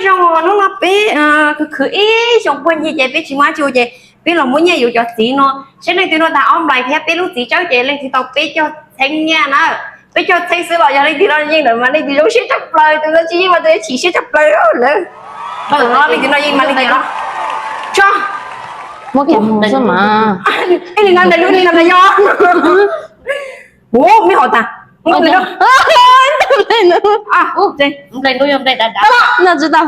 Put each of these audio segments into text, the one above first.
Zoo, hnub no peb khwv khwv ib xyoos puag ncig ces peb tsis muaj dab tsi ua ces peb los muab nyiaj yuav cov txiv no, seb leej twg noj tag ob nplais thiab peb lub txiv tsawb ces leej twg tau peb caug txheeb nyiaj na. Peb caug txheeb xwb los yog leej twg noj yeej lawm mas leej twg zoo siab tshaj plaws, tus noj tsis yeej mas tus chim siab tshaj plaws lawm. Leej twg noj yeej mas leej twg no. Tso. Muab kiag mus xwb mas. Ib li no nplej lub, ib li no nplej nyob. Ua, mej hov tas. No tsis tau.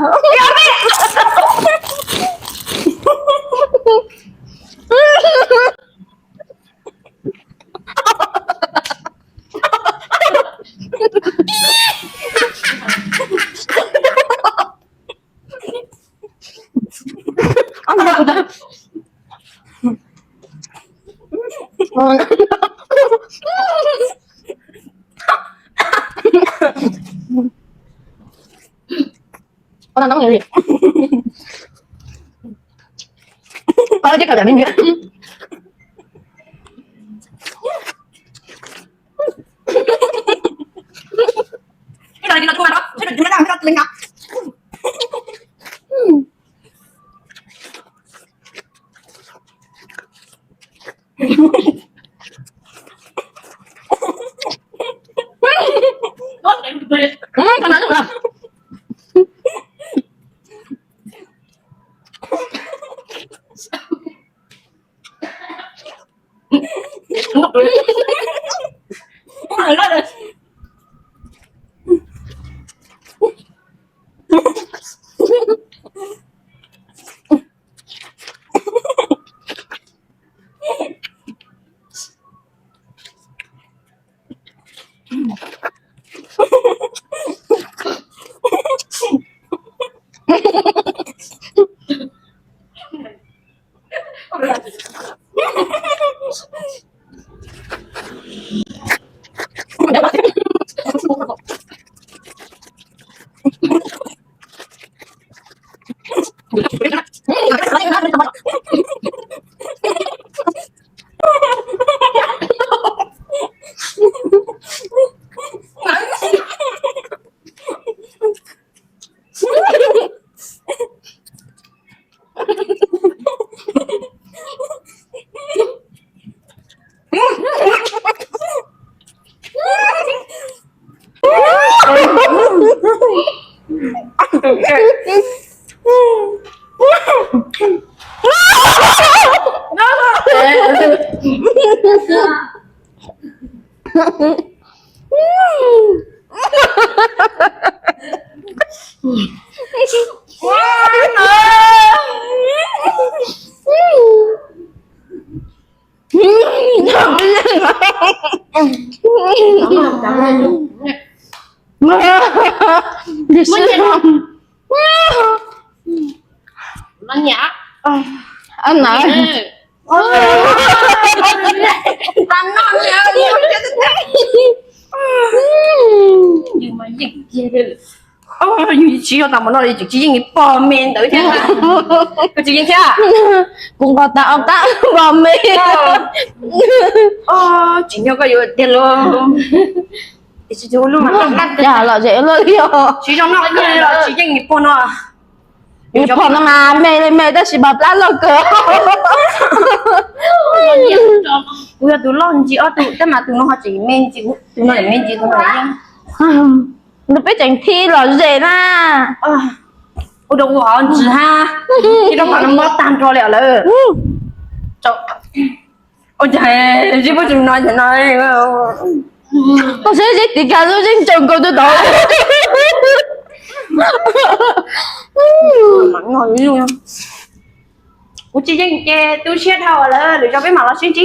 Tsis yog tas mov no tsis yeej pog me ntawd thiab. Koj tsis yeej thiab. Kuv nqos tas ob qab pog me. Tsis nyob koj yuav tiag los. Cas lom zem luaj li os. Tsis zoo no, tsis yeej pog no. Nws pom no mas me li me tab sis mas plab loj kawg. Kuv yog tus loj ntsis ob tug tab mas tus no ho tseem me ntsis, tus no me ntsis tus no. Nws peb tseem thib lom zem na. Ua rau kuv hov ntsis hab, ib rab phom no mob tag nrho li lawm. Ua cas zib pub tsis no no. Koj saib zeb tiv kag lub zeej tsaws nkaus twb tau. Kuv tsis yeej ces tu siab dhau lawm, lwm zaus peb mam los sib ntsib.